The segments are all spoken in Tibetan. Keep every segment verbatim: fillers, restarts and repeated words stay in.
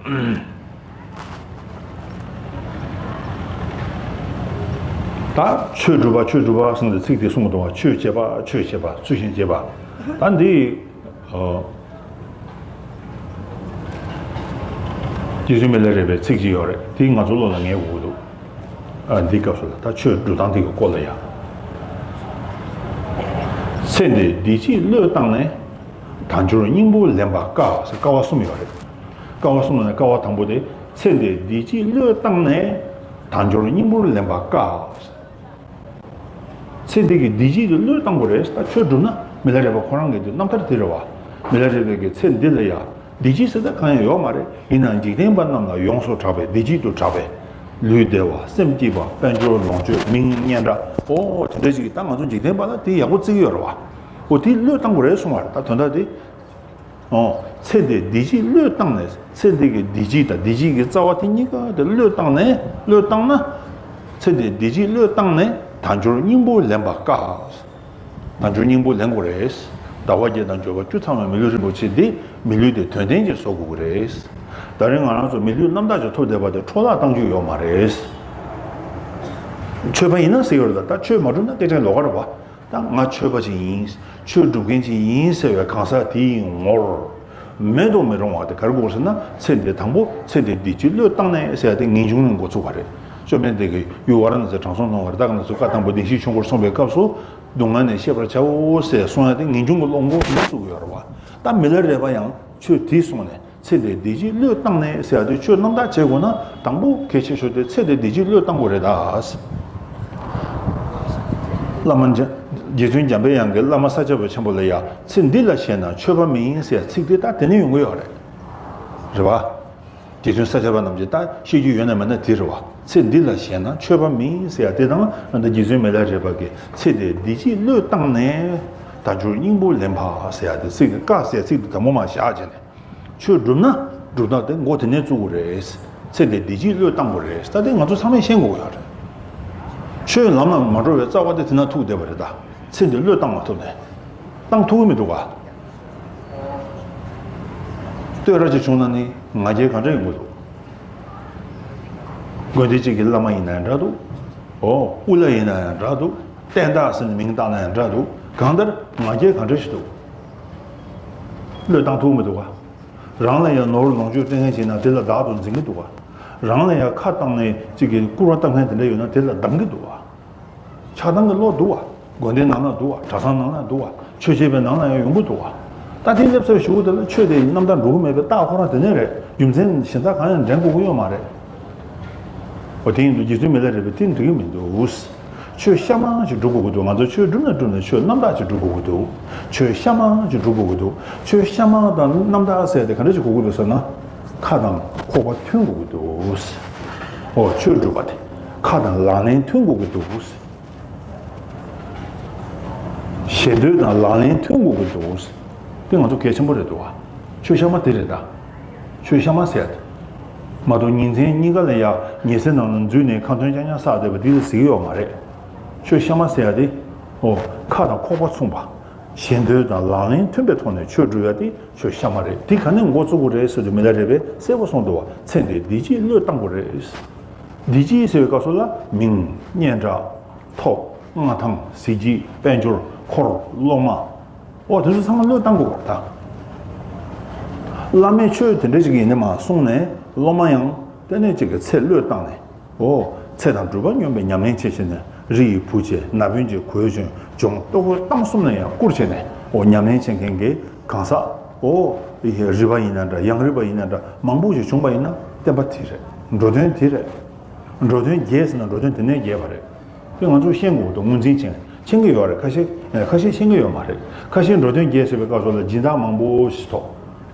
ད་ཆོས་སྒྲུབ་པ་ཆོས་སྒྲུབ་པ་གསུངས་ཏེ་ཚིག་དེ་གསུངས་འདུག་བ། ཆོས་བྱེད་པ་ཆོས་བྱེད་པ་ཚུལ་བཞིན་བྱེད་པ། ད་འདི་ཨ། རྗེ་བཙུན་མི་ལ་རས་པའི་ཚིག་ཅིག་ཡོད་རེད། དེ་ང་ཚོ་བློ་ལ་ངེས་དགོས་ཀྱི་འདུག་ཨ། འདི་སྐབས་སུ་ལ་ད་ཆོས་སྒྲུབ་སྟངས་དེ་གི་སྐོར་ལ་ཡ། ཚེ་འདིར་བདེ་སྐྱིད་བློས་བཏང་ནས། དལ་འབྱོར་སྙིང་པོ་ལེན་པ་དཀའ་ཟེར། དཀའ་བ་གསུམ་ཡོད་རེད། དཀའ་བ་གསུམ་ནས་དཀའ་བ་དང་པོ་དེ། ཚེ་འདིར་བདེ་སྐྱིད་བློས་བཏང་ནས། དལ་འབྱོར་སྙིང་པོ་ལེན་པ་དཀའ། ཚེ་འདི་གི་བདེ་སྐྱིད་དེ་བློས་བཏང་དགོས་རེད། ད་ཆོས་སྒྲུབ་ན་མི་ལ་རས་པ་ཁོ་རང་གི་དེ་རྣམ་ཐར་དེ་རེད་བ། མི་ལ་རས་པའི་གི་ཚེ་འདི་ལ་ཡ་བདེ་སྐྱིད་ཟེར་ད་གང་ཡང་ཡོད་མ་རེད། ཡིན་ནའང་འཇིག་རྟེན་པ་རྣམས་ལ་ཡོངས་སུ་གྲགས་པའི་བདེ་སྐྱིད་དུ་གྲགས་པའི་ལུས་བདེ་བ་སེམས་སྐྱིད་པ་དཔལ་འབྱོར་ལོངས་སྤྱོད་མིང་སྙན་གྲགས། ཨོ་དེ་འདྲ་ཞིག་ད་ང་ཚོ་འཇིག་རྟེན་པ་ལ་དེ་ཡག་པོ་བརྩི་གི་ཡོད་རེད་བ། ཨོ་དེ་བློས་བཏང་དགོས་རེད་གསུངས་པ་རེད། ད་དོན་དག་དེ། ཨོ། ཚེ་འདིའི་བདེ་སྐྱིད་བློས་བཏང་ནས། ཚེ་འདི་གི་བདེ་སྐྱིད་དང་བདེ་སྐྱིད་ཀྱི་རྩ་བ་དེ་གཉིས་ཀ་དེ་བློས་བཏང་ནས། བློས་བཏང་ན། ཚེ་འདིའི་བདེ་སྐྱིད་བློས་བཏང་ནས་དལ་འབྱོར་སྙིང་པོ་ལེན་པ་དཀའ། དལ་འབྱོར་སྙིང་པོ་ལེན་དགོས་རེད། ཟླ་བ་བརྒྱད་དང་འབྱོར་པ་བཅུ་ཚང་བའི་མི་ལུས་རིན་པོ་ཆེ་འདི་མི་ལུས་དེ་དོན་ལྡན་ཅིག་བཟོ་དགོས་ཀྱི་རེད། ད་རིང་ང་རང་ཚོ་མི་ལུས་རྣམ་དག་ཅིག་ཐོབ་བསྡད་པ་དེ་འཕྲོ་བརླག་བཏང་རྒྱུ་ཡོད་མ་རེད། ཆོས་པ་ཡིན་ན་ཟེར་ཡོད་རེད། ད་ད་ཆོས་མ་སྒྲུབ་ན་སྐད་ཆ་ལོགས་ཀ་རེད་བ། ད་ང་ཆོས་པ་ཅིག་ཡིན། ཆོས་སྒྲུབ་མཁན་ཅིག་ཡིན་ཟེར་བའི་གང་ཟག་དེའི་ངོར་མེད་དུ་མི་རུང་བ་དེ་ག་རེ་དགོས་ཟེར་ན། ཚེ་འདི་དང་པོ་ཚེ་འདིའི་བདེ་སྐྱིད་བློས་བཏང་ནས་ཟེར་ཡ་དེ་ངེས་འབྱུང་ནས་འགོ་ཚུགས་པ་རེད། བཅོམ་ལྡན་འདས་ཀྱིས་ཡུལ་ཝཱ་ར་ཎ་སིར་དྲང་སྲོང་ལྷུང་བ་རི་དྭགས་ནགས་ཚལ་བཀའ་དང་པོ་བདེན་བཞིའི་ཆོས་འཁོར་གསུངས་པའི་སྐབས་སུ། སྡུག་བསྔལ་ནས་ཤེས་པར་བྱའོ་ཞེས་གསུངས་ཡ་དེ་ངེས་འབྱུང་གི་བློ་འགོ་འགོ་ཚུགས་ཀྱི་ཡོད་རེད་བ། ད་མི་ལ་རས་པ་ཡང་ཆོས་དེ་གསུངས་ནས། ཚེ་འདིའི་བདེ་སྐྱིད་བློས་བཏང་ནས་ཟེར་ཡ་དེ་ཆོས་རྣམ་དག་བྱེད་དགོས་ན། དང་པོ་གལ་ཆེ་ཤོས་དེ་ཚེ་འདིའི་བདེ་སྐྱིད་བློས་བཏང་དགོས་རེད་ད། བླ་མ་འཇམ། རྗེ་བཙུན་འཇམ་པའི་དབྱངས་ཀྱིས་བླ་མ་ས་སྐྱ་པ་ཆེན་པོ་ལ་ཡ། ཚེ་འདི་ལ་ཞེན་ན་ཆོས་པ་མིན་ཟེར་ཡ་ཚིག་དེ་ད་དེ་ནས་ཡོང་གི་ཡོད་རེད། རེད་བ། རྗེ་བཙུན་ས་སྐྱ་པ་རྣམས་ཀྱིས་ད་བཤད་རྒྱུ་ཡོད་ན་མེད་ན་དེ་རེད་བ། ཚེ་འདི་ལ་ཞེན་ན་ཆོས་པ་མིན་ཟེར་ཡ་དེ་དང་། ད་རྗེ་བཙུན་མི་ལ་རས་པ་གིས་ཚེ་འདིའི་བདེ་སྐྱིད་བློས་བཏང་ནས་དལ་འབྱོར་སྙིང་པོ་ལེན་པ་ཟེར་ཡ་དེ། ཚིག་དེ་དཀའ་ཟེར་ཡ་ཚིག་དེ་དང་པོ་མར་བཞག་བྱས་ནས། ཆོས་སྒྲུབ་ན་སྒྲུབ་སྟངས་དེ་འགོ་དེ་ནས་བཙུགས་དགོས་རེད། ཚེ་འདིའི་བདེ་སྐྱིད་བློས་བཏང་དགོས་རེད། ད་དེ་ང་ཚོ་ཚང་མས་ཤེས་དགོས་ཡོད་རེད། ཆོས་ལམ་ལ་མ་འགྲོ་བའི་རྩ་བ་དེ་དེ་ན་ཐུག་བསྡད་པ་རེད་ད། ཚེ་འདི་བློས་བཏང་མ་ཐུབ་ནས། བཏང་ཐུབ་ཀྱི་མི་འདུག་ག། བསྟོད་ར་ཅིག་བྱུང་ན་ནི་ང་རྒྱལ་གང་འདྲ་ཡོང་གི་འདུག། དགོན་སྡེ་གཅིག་གི་བླ་མ་ཡིན་ན་ཡང་འདྲ་འདུག། ཨོ། དབུ་བླ་ཡིན་ན་ཡང་འདྲ་འདུག། བསྟན་བདག་ཟེར་ནས་མིང་བཏགས་ན་ཡང་འདྲ་འདུག། གང་ལྟར་ང་རྒྱལ་གང་འདྲ་ཞིག་འདུག། བློས་བཏང་ཐུབ་མི་འདུག་ག། རང་ལ་ཡང་ནོར་ལོངས་སྤྱོད་སྤྲད་མཁན་ཞིག་ཡིན་ན་དེ་ལ་བདག་ཏུ་འཛིན་གྱི་འདུག་ག། རང་ལ་ཡང་ཁ་བཏང་ནས་གཅིག་གིས་སྐུར་བ་བཏབ་མཁན་དེ་འདྲ་ཡོད་ན་དེ་ལ་སྡང་གི་འདུག་ག། ཆགས་སྡང་གི་བློ་འདུག་བ། དགོན་སྡེ་ནང་ན་འདུག་བ། གྲྭ་ཚང་ནང་ན་འདུག་བ། ཆོས་བྱེད་པའི་ནང་ན་ཡང་ཡོང་གི་འདུག་བ། ད་དེ་སླེབས་ཚར་གཞུག་གུ་དེ་ལ་ཆོས་དེ་རྣམ་དག་འགྲོ་གི་མེད་པའི་རྟགས་ཁོ་རང་དེ་ནས་རེད། རྒྱུ་མཚན་གཞན་དག་གང་ཡང་འདྲེན་དགོས་ཀྱི་ཡོད་མ་རེད། འོ་དེ་ཡིན་དུས་རྗེ་བཙུན་མི་ལ་རས་པས་དེ་འགྲིག་གི་མི་འདུག། ཆོས་གཤའ་མ་ཞིག་སྒྲུབ་དགོས་ཀྱི་འདུག། ང་ཚོ་ཆོས་སྒྲུབ་ན་སྒྲུབ་ན་ཆོས་རྣམ་དག་ཅིག་སྒྲུབ་དགོས་ཀྱི་འདུག། ཆོས་གཤའ་མ་ཞིག་སྒྲུབ་དགོས་ཀྱི་འདུག། ཆོས་གཤའ་མ་དང་རྣམ་དག་ཟེར་དེ་ག་འདྲ་ཞིག་དགོས་ཀྱི་འདུག་ཟེར་ན། ཁ་དང་ཁོག་པ་མཐུན་དགོས་ཀྱི་འདུག། འོ་ཆོས་སྒྲུབ་པ་དེ་ཁ་དང་ལག་ལེན་མཐུན་དགོས་ཀྱི་འདུག། ཞེ་འདོད་དང་ལག་ལེན་མཐུན་དགོས་ཀྱི་འདུག། དེ་ང་ཚོ་གལ་ཆེན་པོ་རེད་འདུག་བ། ཆོས་གཤའ་མ་དེ་རེད་ད། ཆོས་གཤའ་མ་ཟེར་ཡ་དེ། མ་གཏོགས་ཉིན་མཚན་གཉིས་ཀ་ལ་ཡ་ཉལ་སའི་ནང་ལ་འཛུལ་ནས་ཁ་འདོན་རྐྱང་རྐྱང་བསགས་བསྡད་པ་དེ་ལ་ཟེར་གྱི་ཡོད་མ་རེད། ཆོས་གཤའ་མ་ཟེར་ཡ་དེ། ཨོ། ཁ་དང་ཁོག་པ་མཚུངས་པ། ཞེ་འདོད་དང་ལག་ལེན་མཐུན་པའི་ཐོག་ནས་ཆོས་སྒྲུབ་ཡ་དེ་ཆོས་གཤའ་མ་རེད། དེ་ག་ནས་འགོ་བཙུགས་དགོས་རེད་ཟེར་དུས་མི་ལ་རས་པས་གསལ་པོ་གསུངས་འདུག་བ། ཚེ་འདིའི་བདེ་སྐྱིད་བློས་བཏང་དགོས་རེད། བདེ་སྐྱིད་ཟེར་བའི་སྐབས་སུ་ལ་མིང་སྙན་གྲགས། ཐོབ། མངའ་ཐང་། གཟི་བརྗིད། དཔལ་འབྱོར། འཁོར། སློབ་མ། འོ་དེ་ཚོ་ཚང་མ་བློས་བཏང་དགོས་པ་རེད་ད། བླ་མས་ཆོས་དེ་འདྲ་ཞིག་ཡིན་ནི་མ་གསུངས་ནས་སློབ་མ་ཡང་དེ་ནས་གཅིག་གི་ཚེ་བློས་བཏང་ནས། འོ། ཚེ་དང་སྒྲུབ་པ་སྙོམས་པའི་ཉམས་ལེན་བྱེད་བྱས་ནས། རི་ཡི་བུ་བྱས། ན་བུན་གྱིས་གོས་གྱོན། ལྗོངས་ལྟོ་གོས་གཏམ་གསུམ་ལ་ཡང་བཀུར་བྱས་ནས། འོ་ཉམས་ལེན་བྱེད་མཁན་གྱི་གང་ཟག་འོ། རི་པ་ཡིན་ན་འདྲ། ཡང་རི་པ་ཡིན་ན་འདྲ། མང་པོ་ཞིག་བྱུང་པ་ཡིན་ན་བསྟན་པ་དེ་རེད། འགྲོ་དོན་དེ་རེད། འགྲོ་དོན་རྒྱས་ཟེར་ན་འགྲོ་དོན་དེ་ནས་རྒྱས་པ་རེད། དེ་ང་ཚོས་ཤེས་དགོས་འདུག། ངོས་འཛིན་བྱེད། མཁྱེན་གྱི་ཡོད་རེད། ཁ་ཤས། ཁ་ཤས་མཁྱེན་གྱི་ཡོད་མ་རེད། ཁ་ཤས་འགྲོ་དོན་རྒྱས་ཟེར་བའི་སྐབས་སུ་ལ་སྦྱིན་བདག་མང་པོ་ཞིག་ཐོབ།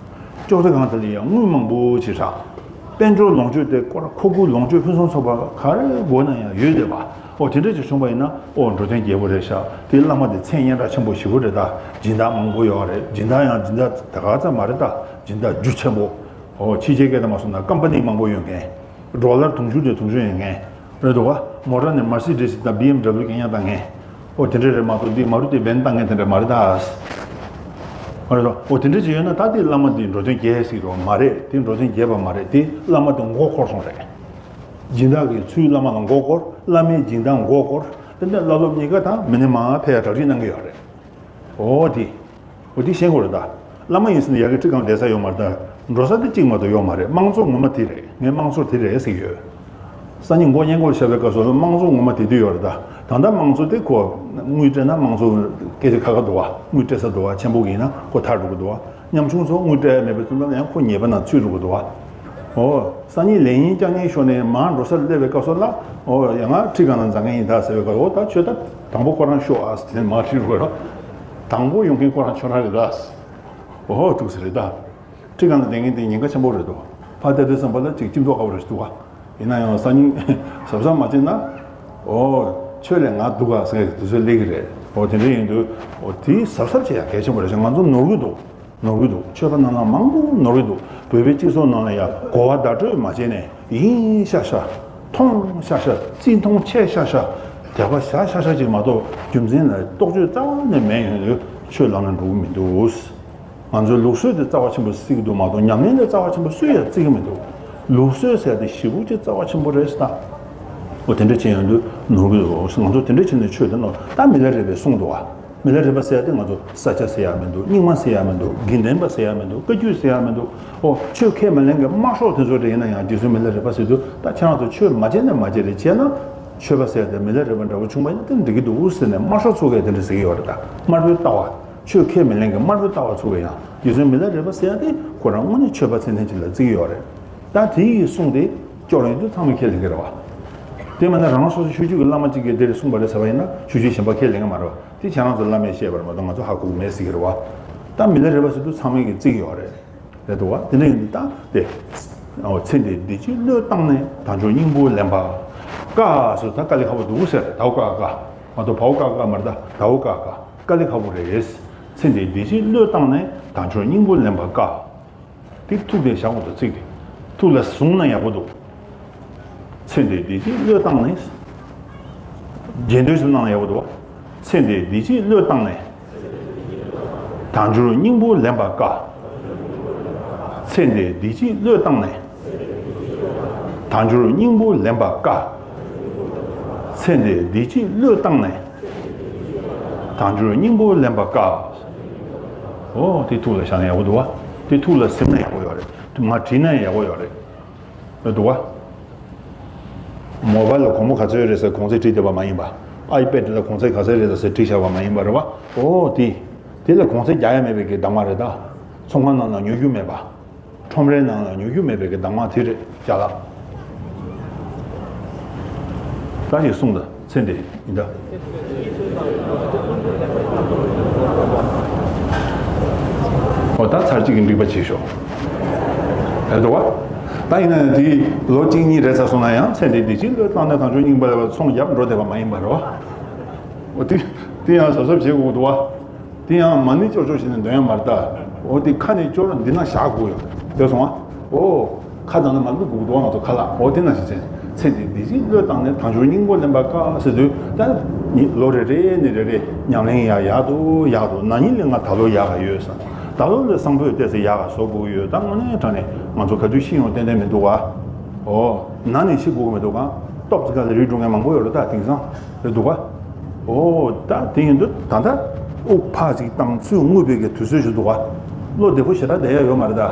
ཅོག་ཙེ་སྒང་དེ་ལ་ཡང་དངུལ་མང་པོ་ཞིག་བསགས། དཔལ་འབྱོར་ལོངས་སྤྱོད་དེ་སྐོར་མཁོ་དགུ་ལོངས་སྤྱོད་ཕུན་སུམ་ཚོགས་པ་ག་རེ་དགོས་ན་ཡང་ཡོད་བསྡད་པ། ཨོ་དེ་འདྲ་ཞིག་བྱུང་པ་ཡིན་ན། ཨོ་འགྲོ་དོན་རྒྱས་པོ་རེད་ཤག། དེ་བླ་མ་དེ་མཚན་སྙན་གྲགས་ཆེན་པོ་ཞེ་པོ་རེད་ད། སྦྱིན་བདག་མང་པོ་ཡོད་རེད། སྦྱིན་བདག་ཡང་སྦྱིན་བདག་ད་ག་ཙམ་མ་རེད་ད། སྦྱིན་བདག་རྒྱུ་ཆེན་པོ། ཨོ་ཕྱི་རྒྱལ་སྐད་དུ་མ་སོང་ན་ཀམ་པ་ནི་མང་པོ་ཡོད་མཁན། ཌོ་ལར་དུང་ཕྱུར་དེ་དུང་ཕྱུར་ཡོད་མཁན། རེད་འདུག་ག། མོ་ཊ་ནི་མར་སི་ཌི་སི་དང་བི་ཨེམ་ཌབ་ལིའུ་གན་ཡང་བཏང་མཁན། ཨོ་དེ་འདྲ་རེད་མ་གཏོགས་འདི་མ་རུ་ཏི་བེན་བཏང་མཁན་དེ་འདྲ་མ་རེད་ད། རེད་དོ། འོ་དེ་འདྲ་ཅིག་ཡོད་ན་ད་དེ་བླ་མ་འདི་འགྲོ་དོན་རྒྱས་ཟེར་གྱི་རེད་བ། མ་རེད། དེ་འགྲོ་དོན་རྒྱས་པ་མ་རེད། དེ་བླ་མ་དེ་མགོ་འཁོར་སོང་རེད། སྦྱིན་བདག་གི་ཚུལ་བླ་མ་ལ་མགོ་སྐོར། བླ་མའི་སྦྱིན་བདག་མགོ་སྐོར། དེ་འདྲ་བླ་སློབ་གཉིས་ཀ་དང་མི་ནི་མ་ཕེ་ཡ་གྲ་སྒྲིག་གནང་གི་ཡོད་རེད། འོ་དེ། འོ་དེ་ཤེས་དགོས་རེད་ད། བླ་མ་ཡིན་ཟེར་ནས་ཡ་གི་ཁྲི་སྒང་བསྡད་ས་ཡོད་མ་རེད་ད། འགྲོ་ས་དེ་གཅིག་མ་གཏོགས་ཡོད་མ་རེད། དམངས་གཙོ་ངོ་མ་དེ་རེད། ངས་དམངས་གཙོ་དེ་རེད་ཟེར་གྱི་ཡོད། སང་ཉིན་མགོ་བརྙན་སྐོར་བཤད་པའི་སྐབས་སུ་དམངས་གཙོ་ངོ་མ་དེ་དུས་ཡོད་རེད་ད། ད་ལྟ་དམངས་གཙོ་དེ་ཁོ་དངུལ་སྤྲད་ན་དམངས་གཙོ་སྐད་ཆ་ཁ་ཁ་འདུག་བ། དངུལ་སྤྲད་ས་འདུག་བ། ཆེན་པོ་གི་ཡིན་ན་ཁོ་ཐར་འགྲོ་གི་འདུག་བ། ཉམ་ཆུང་ཚོ་དངུལ་སྤྲད་མེད་པའི་ཚུལ་ལ་ཡང་ཁོ་ཉེས་པ་ནང་ཚུད་འགྲོ་གི་འདུག་བ། ཨོ། སང་ཉིན་ལས་ཉིན་བསྐྱངས་ཉིན་ཞོར་ནས་མར་འགྲོ་སར་སླེབས་པའི་སྐབས་སུ་ལ། ཨོ་ཡ་ང་ཁྲི་སྒང་ལ་འཛེག་མཁན་ཡིན་ད་ཟེར་བའི་སྐབས། ཨོ་ད་ཁྱོད་ད་དང་པོ་ཁོ་རང་ཤོག་ཨ་ཟེར་ནས་མར་ཁྲིད་འགྲོ་གི་རེད། དང་པོ་ཡོང་མཁན་ཁོ་རང་ཁྱོད་རང་རེད་ད། ཨོ་ཐུགས་སུ་རེད་ད། ཁྲི་སྒང་ལ་བསྡད་མཁན་དེ་ཉེན་ཁ་ཆེན་པོ་རེད་དོ། ཕར་བལྟས་དུས་ཙམ་པ་ལ་ཅིག་སྐྱིད་མདོག་ཁ་པོ་རེད་འདུག་ག་ཡིན་ན་ཡང་སང་ཉིན་གཟབ་གཟབ་མ་བྱས་ན། ཨོ། ཁྱོད་ལས་ང་སྡུག་ག་ཟེར་དུས་ཚོད་སླེབས་ཀྱི་རེད། ཨོ་དེ་འདྲ་ཡིན་དུས། ཨོ་དེ་གཟབ་གཟབ་བྱེད་ཡ་གལ་ཆེན་པོ་རེད་ཤག་ང་ཚོ་ནོར་གྱི་འདུག་ནོར་གྱི་འདུག་ཆོས་པ་ནང་ལ་མང་པོ་ནོར་གྱི་འདུག་བོད་པའི་སྤྱི་ཚོགས་ནང་ལ་ཡ་གོ་བ་བརྡ་སྤྲོད་མ་བྱས་ནས་ཡིན་ཤག་ཤག་མཐོང་ཤག་ཤག་བརྩི་མཐོང་ཆེ་ཤག་ཤག་དད་པ་བཞག་ཤག་ཤག་ཅིག་མ་གཏོགས་རྒྱུ་མཚན་ལ་རྟོག་དཔྱོད་རྩ་བ་ནས་མེད་ཡོང་དུས་ཆོས་ལམ་ལ་འགྲོ་གི་མི་འདུག་ང་ཚོའི་ལུགས་སྲོལ་དེ་རྩ་བ་ཆེན་པོ་བརྩི་གི་འདུག་མ་གཏོགས་ཉམས་ལེན་དེ་རྩ་བ་ཆེན་པོ་སུས་ཡང་བརྩི་གི་མི་འདུག་ལུགས་སྲོལ་ཟེར་དེ་ཞེ་པོ་ཅིག་རྩ་བ་ཆེན་པོ་རེད་ཟེར་ད། འོ་དེ་འདྲ་བྱས་ཡོང་དུས་ནོར་གྱི་འདུག་ང་ཚོ་དེ་འདྲ་བྱས་ནས་ཆོས་དེ་ནོར་ད། མི་ལ་རས་པས་གསུངས་འདུག་བ། མི་ལ་རས་པ་ཟེར་ཡ་དེ་ང་ཚོ་ས་སྐྱ་ཟེར་ཡ་མི་འདུག་རྙིང་མ་ཟེར་ཡ་མི་འདུག་དགེ་ལྡན་པ་ཟེར་ཡ་མི་འདུག་བཀའ་བརྒྱུད་ཟེར་ཡ་མི་འདུག་ཨོ་ཆོས་ཁས་མི་ལེན་མཁན་དམར་ཤོག་དེ་ཚོ་རེད། ཡིན་ན་ཡང་རྗེ་བཙུན་མི་ལ་རས་པ་ཟེར་དུས་ད་ཁྱེད་རང་ཚོ་ཆོས་མ་བྱས་ན་མ་བྱས་རེད། བྱས་ན་ཆོས་པ་ཟེར་ཡ་དེ་མི་ལ་རས་པ་འདྲ་པོ་བྱུང་བ་ཡིན་ན་དེ་འགྲིག་གི་འདུག་ཟེར་ནས་དམར་ཤོག་ཚོ་གས་དེ་འདྲ་ཟེར་གྱི་ཡོད་རེད་ད། དམར་པོའི་ལྟ་བ། ཆོས་ཁས་མི་ལེན་མཁན་དམར་པོའི་ལྟ་བ་ཚོ་གས་ཡང་རྗེ་བཙུན་མི་ལ་རས་པ་ཟེར་ཡ་དེ་ཁོ་རང་དངོས་གནས་ཆོས་པ་ཚད་ལྡན་ཅིག་ལ་བརྩི་གི་ཡོད་རེད། ད་དེ་ཡི་གསུང་དེ་སྐྱོར་ཡོང་དུས་ཚང་མས་ཁས་ལེན་གྱི་རེད་བ། དེ་མིན་ན་རང་སོ་སོ་ཆོས་བརྒྱུད་ཀྱི་བླ་མ་གཅིག་གིས་དེ་རེད་གསུངས་པ་རེད་ཟེར་བ་ཡིན་ན་ཆོས་བརྒྱུད་གཞན་པ་ཁས་ལེན་གྱི་མ་རེད་བ། དེ་ཁྱེད་རང་ཚོ་བླ་མས་བཤད་པ་རེད་མ་གཏོགས་ང་ཚོ་ཧ་གོ་གི་མེད་ཟེར་གྱི་རེད་བ། ད་མི་ལ་རས་པ་ཟེར་དུས་ཚང་མས་ཀྱིས་བརྩི་གི་ཡོད་རེད། རེད་འདུག་བ། དེ་འདྲ་ཡིན་དུས་ད་དེ། ཨོ་ཚེ་འདིའི་བདེ་སྐྱིད་བློས་བཏང་ནས། དལ་འབྱོར་སྙིང་པོ་ལེན་པ་དཀའ་ཟེར། ད་དཀའ་ལས་ཁག་པོ་འདུག་ཟེར། ད་འོ་དཀའ་དཀའ་མ་གཏོགས་བ་འོ་དཀའ་དཀའ་མ་རེད། ད་ད་འོ་དཀའ་དཀའ་དཀའ་ལས་ཁག་པོ་རེད། ཚེ་འདིའི་བདེ་སྐྱིད་བློས་བཏང་ནས། དལ་འབྱོར་སྙིང་པོ་ལེན་པ་དཀའ། དེ་ཐུགས་དེ་བཞག་དགོས་འདུག་ཚིག་དེ་ཐུགས་ལ་བཟུང་ན་ཡག་པོ་འདུག་ཚེ་འདིའི་བདེ་སྐྱིད་བློས་བཏང་ནས། རྗེས་ཟློས་སུ་གནང་ན་ཡག་པོ་འདུག་ཚེ་འདིའི་བདེ་སྐྱིད་བློས་བཏང་ནས། དལ་འབྱོར་སྙིང་པོ་ལེན་པ་དཀའ། ཚེ་འདིའི་བདེ་སྐྱིད་བློས་བཏང་ནས། དལ་འབྱོར་སྙིང་པོ་ལེན་པ་དཀའ། ཚེ་འདིའི་བདེ་སྐྱིད་བློས་བཏང་ནས། དལ་འབྱོར་སྙིང་པོ་ལེན་པ་དཀའ། ཨོ་དེ་ཐུགས་ལ་བཞག་ན་ཡག་པོ་འདུག་བ། དེ་ཐུགས་ལ་ཟིན་ན་ཡག་པོ་ཡོད་རེད། མར་བྲིས་ན་ཡག་པོ་ཡོད་རེད། རེད་འདུག་བ། མོ་བཱལ་ལ་གོང་མོ་ག་ཚོད་རེད་ཟེར་གོང་ཚད་བྲིས་བསྡད་པ་མ་ཡིན་པ། ཨའི་པེ་ཌི་ལ་གོང་ཚད་ག་ཚོད་རེད་ཟེར་བྲིས་བཞག་པ་མ་ཡིན་པ་རེད་བ། ཨོ་དེ། དེ་ལ་གོང་ཚད་རྒྱག་ཡ་མེད་པའི་གི་གདམས་ངག་རེད་ད། ཚོང་ཁང་ནང་ལ་ཉོ་རྒྱུ་མེད་པ། ཁྲོམ་རའི་ནང་ལ་ཉོ་རྒྱུ་མེད་པའི་གི་གདམས་ངག་དེ་རེད་རྒྱ་ལགས། ད་ཞིག་གསུངས་ད། ཚེ་འདི་ཡིན་ད། ཨོ་ད་ཚར་གཅིག་གི་འགྲིག་པ་བྱེད་ཤོག་རེད་འདུག་བ། ད་ཡིན་ན་ཡང་དེ་ལོ་གཅིག་གཉིས་རེད་ཚར་སོང་ན་ཡང་ཚེ་འདི་བདེ་སྐྱིད་བློས་བཏང་ནས་དལ་འབྱོར་སྙིང་པོ་ལེན་པ་ཚོང་རྒྱབ་འགྲོ་བསྡད་པ་མ་ཡིན་པ་རེད་བ། ཨོ་དེ་དེ་ཡང་གཟབ་གཟབ་བྱེད་དགོས་འདུག་བ། དེ་ཡང་མ་ཎི་ཅོག་ཅོག་བྱས་ནས་འདོན་ཡ་མ་རེད་ད། འོ་དེ་ཁ་ནས་སྐྱོར་འདི་ན་བཞག་དགོས་ཡོད། ཡོད་སོང་ཨ། འོ། ཁ་དང་ནི་མ་བླུག་དགོས་འདུག་ང་ཚོ་ཁ་ལག་འོ་དེ་ན་ཞིག་ཅན། ཚེ་འདི་བདེ་སྐྱིད་བློས་བཏང་ནས། དལ་འབྱོར་སྙིང་པོ་ལེན་པ་དཀའ་ཟེར་དུས་ད་ནི་ལོ་རེ་རེ་ནས་རེ་རེ་ཉམས་ལེན་ཡག་ཡག་ཏུ་ཡག་ཏུ། ན་ནིང་ལས་ང་ད་ལོ་ཡག་ག་ཡོད་ས། ད་ལོ་ལས་བཟང་པོས་བལྟས་ཚེ་ཡག་ག་བཟོ་དགོས་ཡོད། ད་དངོས་གནས་དྲང་གནས་ང་ཚོ་ག་དུས་ཤི་ཡོང་ཏན་ཏན་མི་འདུག་བ། འོ། ན་ནས་ཤི་དགོས་ཀྱི་མི་འདུག་ག་སྟོབས་ཀྱི་ཁ་ལ་རིལ་འགྲོ་མཁན་མང་པོ་ཡོད་རེད་ད་དེང་སང་། རེད་འདུག་ག་འོ། ད་དེ་ཡིན་དུས་ད་ལྟ་དབུགས་ཕར་ཅིག་བཏང་ཚུར་རྔུབ་པའི་གི་དུས་ཚོད་ཞིག་འདུག་ག་བློ་བདེ་པོ་ཞེ་དྲག་བསྡད་ཡ་ཡོད་མ་རེད་ད།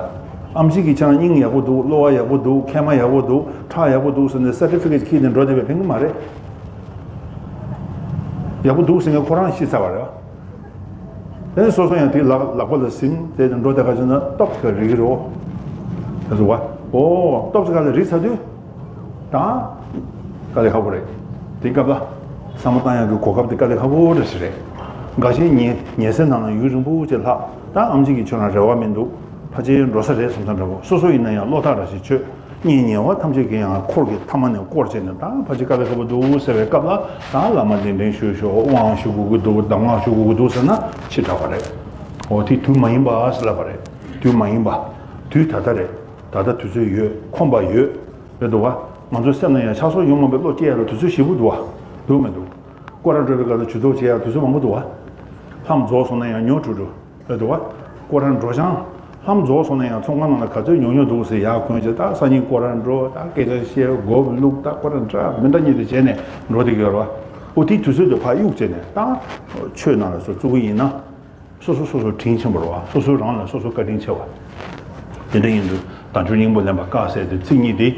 ཨེམ་ཆི་གིས་ཁྱེད་རང་སྙིང་ཡག་པོ་འདུག་གློ་བ་ཡག་པོ་འདུག་མཁལ་མ་ཡག་པོ་འདུག་ཁྲག་ཡག་པོ་འདུག་ཟེར་ནས་སར་ཊི་ཕི་ཀེཊ་ཁྱེར་ནས་འགྲོ་བསྡད་པས་ཕན་གི་མ་རེད། ཡག་པོ་འདུག་ཟེར་མཁན་ཁོ་རང་ཤི་ཚར་བ་རེད། དེ་ནས་སོ་སོ་ཡང་དེའི་ལག་ལག་པ་ལ་ཟིན་དེ་འགྲོ་དེ་ག་ཅིག་ན་སྟོབས་ཀྱིས་རིལ་གྱི་རེད། དེ་ཟེར་བ། འོ། སྟོབས་ཀྱི་ཁ་ལ་རིལ་ཚར་དུས། ད། དཀའ་ལས་ཁག་པོ་རེད། དེ་སྐབས་ལ། བསམ་བློ་བཏང་ཡག་གི་གོ་སྐབས་དེ་དཀའ་ལས་ཁག་པོ་འདྲ་ཞིག་རེད། འགའ་ཤས་ཉལ་ཉལ་སའི་ནང་ལ་ཡུན་རིང་པོ་ཅིག་ལྷག་ད་ཨེམ་ཆི་གིས་ཁྱོད་རང་རེ་བ་མི་འདུག་ཕལ་ཆེར་འགྲོ་ས་རེད་བསམ་ས་འདྲ་པོ། སོ་སོ་ཡིན་ན་ཡང་བློ་ཐག་ར་ཞིག་ཆོད། གཉེན་ཉེ་བ་ཐམས་ཅད་ཀྱིས་ཡང་འཁོར་གྱིས་ཐ་མ་ནས་བསྐོར་བྱས་ནས་ད་ཕལ་ཆེར་དཀའ་ལས་ཁག་པོ་འདུག་ཟེར་བའི་སྐབས་ལ། ད་བླ་མ་གདན་འདྲེན་ཞུ་ཤོག་དབང་ཞུ་དགོས་ཀྱི་འདུག་གདམས་ངག་ཞུ་དགོས་ཀྱི་འདུག་ཟེར་ན་ཕྱི་དྲགས་པ་རེད། འོ་དེ་དུས་མ་ཡིན་པ་ཟེར་ལབ་པ་རེད། དུས་མ་ཡིན་པ། དུས་ད་ལྟ་རེད། ད་ལྟ་དུས་ཚོད་ཡོད། ཁོམ་པ་ཡོད། རེད་འདུག་བ། ང་ཚོའི་སེམས་ནང་ཡང་ཆགས་སོགས་ཡོང་མ་པའི་བློ་སྐྱེ་ཡ་ལ་དུས་ཚོད་ཞེ་པོ་འདུག་བ། འདུག་མི་འདུག་སྐོར་ར་འགྲོ་བའི་སྐབས་ལ་ཇུས་གཏོགས་བྱེད་ཡ་དུས་ཚོད་མང་པོ་འདུག་བ། ལྷམ་རྫོགས་སོང་ན་ཡང་ཉོ་འགྲོ་འགྲོ། རེད་འདུག་བ། སྐོར་ར་འགྲོ་ཅང་། ལྷམ་རྫོགས་སོང་ན་ཡང་ཚོང་ཁང་ནང་ལ་ག་ཚོད་ཉོ་ཉོ་འདུག་ཟེར། ཡར་གོན་བྱས་ད་སང་ཉིན་སྐོར་ར་འགྲོ། ད་སྐད་ཆ་བཤད། སྒོ་བླུགས། ད་སྐོར་ར་འདྲ་མི་འདྲ་གཉིས་དེ་བྱས་ནས་འགྲོ་བསྡད་ཀྱི་ཡོད་རེད་བ། འོ་དེའི་དུས་ཚོད་དེ་ཕར་གཡུག་བྱས་ནས་ད་ཆོས་ནང་ལ་སོ་བཙུགས་ཀྱི་ཡིན་ན། སོ་སོ་སོ་སོ་དྲིན་ཆེན་པོ་རེད་བ། སོ་སོ་རང་ལ་སོ་སོ་བཀའ་དྲིན་ཆེ་བ། དེ་འདྲ་ཡིན་དུས་དལ་འབྱོར་སྙིང་པོ་ལེན་པ་དཀའ་ཟེར་དེ་ཚིག་གཉིས་དེ་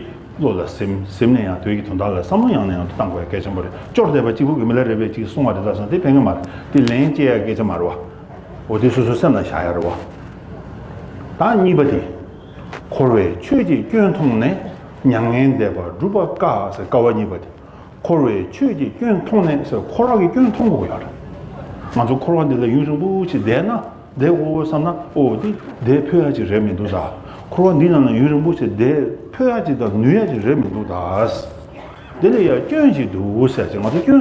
བློ་ལ་ཟིན། ཟིན་ནས་ཡང་དོན་གྱི་དོན་དག་ལ་བསམ་བློ་ཡང་ནས་ཡང་དུ་བཏང་དགོས་ཡ་གལ་ཆེན་པོ་རེད། སྐྱོར་བསྡད་པ་གཅིག་པུ་གིས་མི་ལ་རས་པས་གཅིག་གསུང་བ་རེད་ད་བསམ་དེ་ཕན་གྱི་མ་རེད། དེ་ལན་སྐྱེལ་ཡ་སྐད་ཆ་མ་རེད་བ། འོ་དེ་སོ་སོའི་སེམས་ལ་བཞག་ཡ་རེད་བ། ད་གཉིས་པ་དེ། འཁོར་བའི་ཆོས་ཀྱི་སྐྱོན་མཐོང་ནས། མྱ་ངན་འདས་པ་སྒྲུབ་པ་དཀའ་ཟེར། དཀའ་བ་གཉིས་པ་དེ། འཁོར་བའི་ཆོས་ཀྱི་སྐྱོན་མཐོང་ནས་ཟེར། འཁོར་བ་གི་སྐྱོན་མཐོང་དགོས་ཡོད་རེད། ང་ཚོ་འཁོར་བ་འདི་ལ་ཡུན་རིང་པོ་ཞིག་བསྡད་ན། བསྡད་དགོས་བསམ་ན། ཨོ་འདི་བསྡད་ཕོད་ཡ་ཅིག་རེད་མི་འདུག་ད། འཁོར་བ་འདི་ནང་ལ་ཡུན་རིང་པོ་ཞིག་བསྡད་ཕོད་ཡ་ཅིག་དང་ནུས་ཡ་ཅིག་རེད་མི་འདུག་ད། དེ་ལ་ཡ་སྐྱོན་ཅིག་འདུག་ཟེར་ཅིག་ང་ཚོ་སྐྱོན་